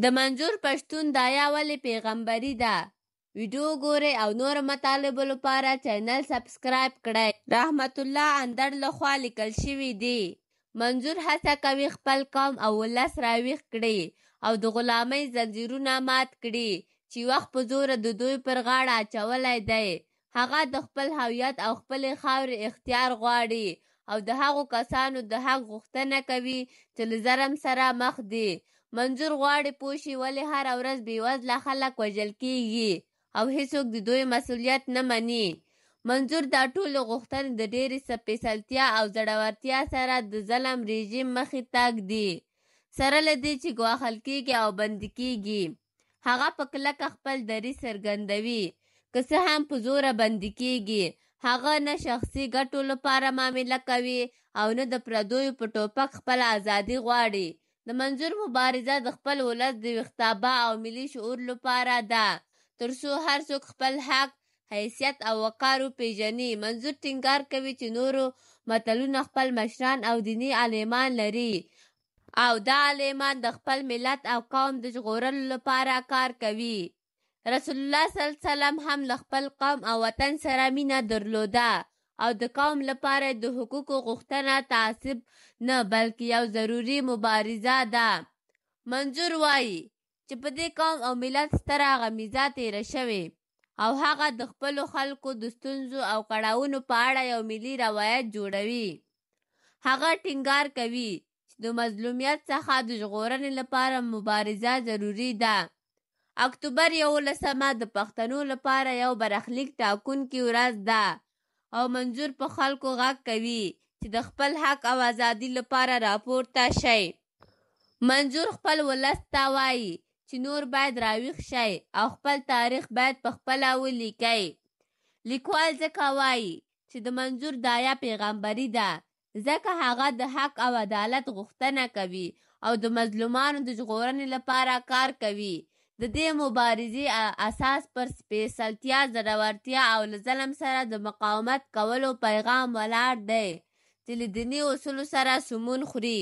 د منظور پښتون داعیه ولې پیغمبري ده؟ ویډیو ګورئ او نورو مطالبو لپاره چینل سبسکرایب کړئ. رحمت الله اندړ لخوا لیکل شوی دی. منظور هڅه کوي خپل قوم او ولس راویښ کړي او د غلامۍ ځنځیرونه مات کړي چې وخت په زوره د دوی پر غاړه اچولی دی. هغه د خپل هویت او خپلې خاورې اختیار غواړي او د هغو کسانو د حق غوښتنه کوي چې له ظلم سره مخ دي. منظور غواړي پوه شي ولې هره ورځ بېوزله خلک وژل کېږي او هیڅوک د دوی مسوولیت نه مني. منظور دا ټولې غوښتنې د ډېرې سپېڅلتیا او زړورتیا سره د ظلم رژیم مخې ته ږدي. سره له دې چې ګواښل کېږي او بندي کېږي، هغه په کلکه خپل دریځ څرګندوي. که څه هم په زوره بندي کېږي، هغه نه شخصي ګټو لپاره معامله کوي او نه د پردیو په ټوپک خپله ازادي غواړي. د منظور مبارزه د خپل ولس د ویښتابه او ملي شعور لپاره ده، تر څو هر څوک خپل حق، حیثیت او وقار وپېژني. منظور ټینګار کوي چې نور ملتونه خپل مشران او دیني عالمان لري او دا عالمان د خپل ملت او قوم د ژغورلو لپاره کار کوي. رسول الله صلی الله علیه وسلم هم له خپل قوم او وطن سره مینه درلوده او د قوم لپاره یې د حقوقو غوښتنه تعصب نه بلکې یو ضروري مبارزه ده. منظور وايي چې په دې قوم او ملت ستره غمیزه تېره شوې او هغه د خپلو خلکو د ستونزو او کړاوونو په اړه یو ملي روایت جوړوي. هغه ټینګار کوي چې د مظلومیت څخه د ژغورنې لپاره مبارزه ضروري ده. اکتوبر 11 د پښتنو لپاره یو برخلیک ټاکونکې ورځ ده او منظور په خلکو غږ کوي چې د خپل حق او ازادي لپاره راپورته شئ. منظور خپل ولس ته وايي چې نور باید راویښ شئ او خپل تاریخ باید په خپله ولیکئ. لیکوال ځکه وايي چې د منظور داعیه پیغمبري ده، ځکه هغه د حق او عدالت غوښتنه کوي او د مظلومانو د ژغورنې لپاره کار کوي. د دې مبارزې اساس پر سپېڅلتیا، زړورتیا او له ظلم سره د مقاومت کولو پیغام ولاړ دی چې له دیني اصولو سره سمون خوري.